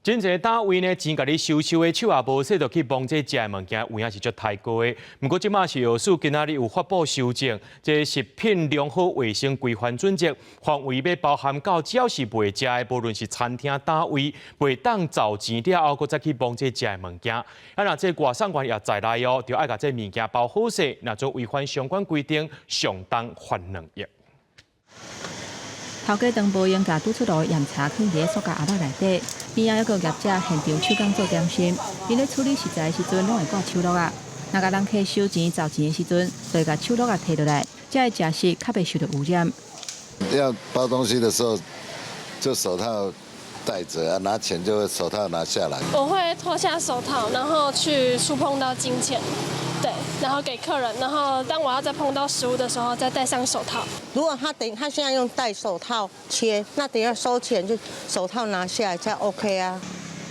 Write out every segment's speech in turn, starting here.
真濟單位呢，錢共你收收的手也無洗，就去摸這食的物件，有影是足刣高的。毋過這馬食藥署今仔日有發布修正，這食品良好衛生規範準則，範圍欲包含到只要是賣食的，無論是餐廳單位，袂當找錢了後，閣再去摸這食的物件。啊，若這外送員也在內哦，著愛共這物件包好勢，若做違反相關規定，上重罰2億。頭家當無閒共拄出爐鹽茶囥佇塑膠盒仔內底，邊仔猶閣有業者現場手工做點心。𪜶咧處理食材的時陣，攏會掛手橐仔。若共人客收錢找錢的時陣，就會共手橐仔提落來，才會食食較袂受著污染。要包東西的時候，就手套戴著啊，拿錢就會手套拿下來。我會脫下手套，然後去觸碰到金錢，對，然後給客人，然後當我要再碰到食物的時候，再戴上手套。如果他等他現在用戴手套切，那等下收錢就手套拿下來才 OK 啊。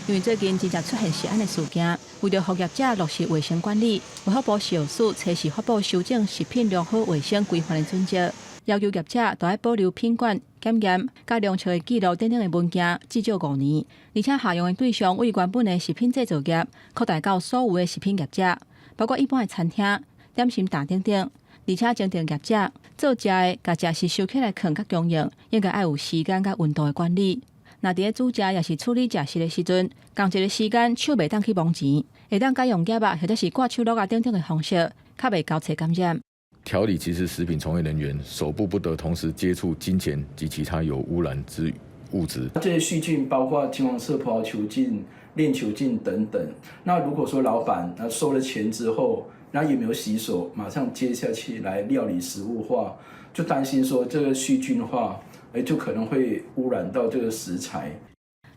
因為最近真濟出現食安的事件，為著予業者落實衛生管理，衛福部食藥署初四發布修正食品良好衛生規範的準則，要求業者都愛保留品管、檢驗、佮量測的記錄等等的文件，至少5年。而且適用的對象為原本的食品製造業，擴大到所有的食品業者，包括一般的餐廳、點心店等等。而且規定業者做食的、共食食收起來囥佮供應，應該愛有時間佮溫度的管理。若佇咧煮食抑是處理食食的時陣，仝一个時間手袂當去摸錢，會當改用夾仔或者是掛手橐仔等等的方式，較袂交叉感染。條例其實食品從業人員手部不得同時接觸金錢及其他有污染之物質。這些細菌包括金黃色葡萄球菌、鏈球菌等等。那如果說老闆那收了錢之後，那也沒有洗手，馬上接下去來料理食物話，就擔心說這個細菌的話，就可能會污染到這個食材。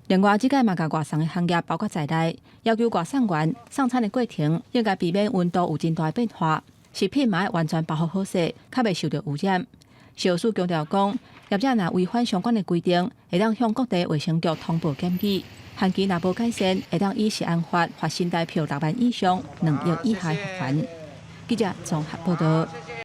另外，這屆嘛共外送的行業包括在內，要求外送員送餐的過程應該避免溫度有真大變化，食品嘛愛完全包覆好勢，較袂受著污染。食藥署強調講，業者若違反相關的規定，會當向各地衛生局通報檢舉，限期若無改善，會當依食安法罰新台票6萬以上2億以下的罰鍰。記者綜合報導。